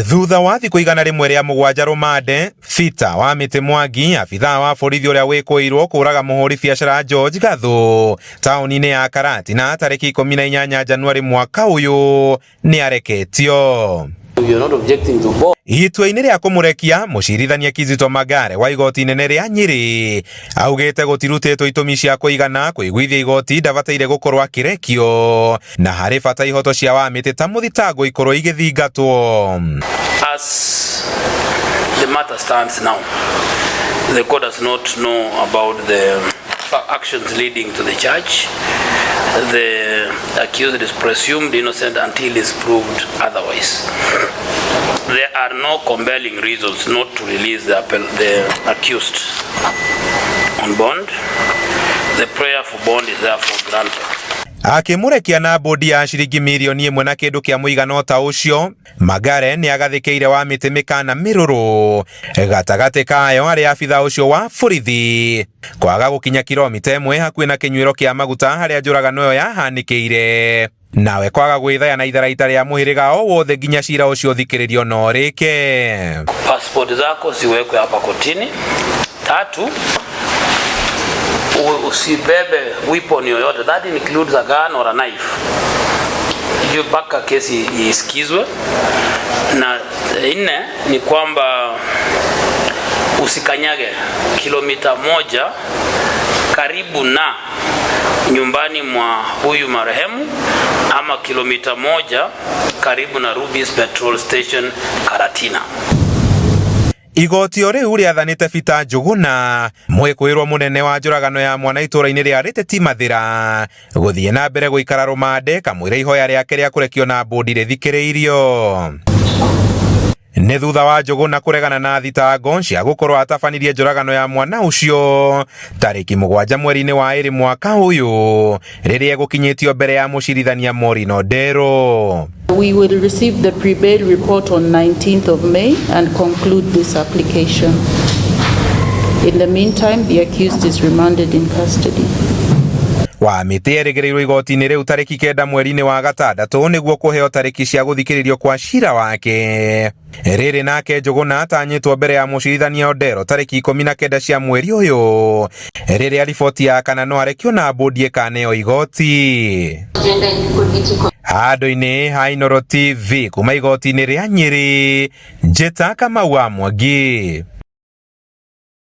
Thutha wa thikũ 107 rũmande, Peter wa Mĩtĩ Mwangi, abithaa wa borithi ũrĩa wĩkũĩirwo kũraga mũhũri biacara George Gathu taũni-inĩ ya Karatina tarĩki 18 Januarĩ mwaka ũyũ nĩ areketio. Itua-inĩ rĩa kũmũrekia, mũcirithania Kizito Magare wa igoti inene rĩa Nyĩrĩ augĩte gũtirutĩtwo itũmi cia kũigana kũiguithia igoti ndabataire gũkorwo akĩrekio na harĩ bata ihoto cia Wamĩtĩ ta mũthitangwo ikorwo igĩthingatwo. As the matter stands now, the court does not know about the actions leading to the charge. The accused is presumed innocent until is proved otherwise. There are no compelling reasons not to release the accused on bond. The prayer for bond is therefore granted. Akĩmũrekia na bũndi ya ciringi mirioni 1 na kĩndũ kĩa mũigana ta ũcio, Magare nĩ agathĩkĩire wa mĩtĩ mĩkana mĩrũrũ gatagatĩ kayo arĩ abitha ũcio wa borithi kwaga gũkinya kilomita 1 hakuhĩ na kĩnyuĩro kĩa maguta harĩa njũragano ĩyo yahanĩkĩire, nawe kwaga gwĩthaya na itharaita rĩa mũhĩrĩga o wothe nginya cira ũcio ũthikĩrĩrio na ũrĩke. Passport zako ziwekwe hapa kotini. Tatu, usibebe weapon yoyote, that includes a gun or a knife, hiyo mpaka kesi isikizwe. Na nne ni kwamba usikanyage kilomita 1 karibu na nyumbani mwa huyu marehemu ama kilomita 1 karibu na Rubis Petrol Station, Karatina. Igoti o rĩu rĩathanĩte Peter Njũgũna, mwĩkũĩrwo mũnene wa njũragano ya mwana itũũra-inĩ rĩa Rĩtĩti Mathĩra, gũthiĩ na mbere gũikara rũmande kamũira ihoya rĩake rĩa kũrekio na bũndi rĩthikĩrĩirio. Nĩ thutha wa Njũgũna kũregana na thitango cia gũkorwo atabanirie njũragano ya mwana ũcio tarĩki 7 mweri-inĩ wa 2 mwaka ũyũ rĩrĩa egũkinyĩtio mbere ya mũcirithania Maureen Odero. We will receive the pre-bail report on 19th of May and conclude this application. In the meantime, the accused is remanded in custody. Wamĩtĩ erĩgĩrĩirwo igoti-inĩ rĩu tarĩki 9 mweri-inĩ wa gatandatũ nĩguo kũheo tarĩki cia gũthikĩrĩrio kwa cira wake. Rĩrĩ nake Njũgũna atanyĩtwo mbere ya mũcirithania Odero tarĩki 19 cia mweri ũyũ rĩrĩa riboti ya kana no arekio na bũndi ĩkaneo igoti. Handũ-inĩ ha Inooro TV kuma igoti-inĩ rĩa Nyĩrĩ, Njĩta Kamau wa Mwangi.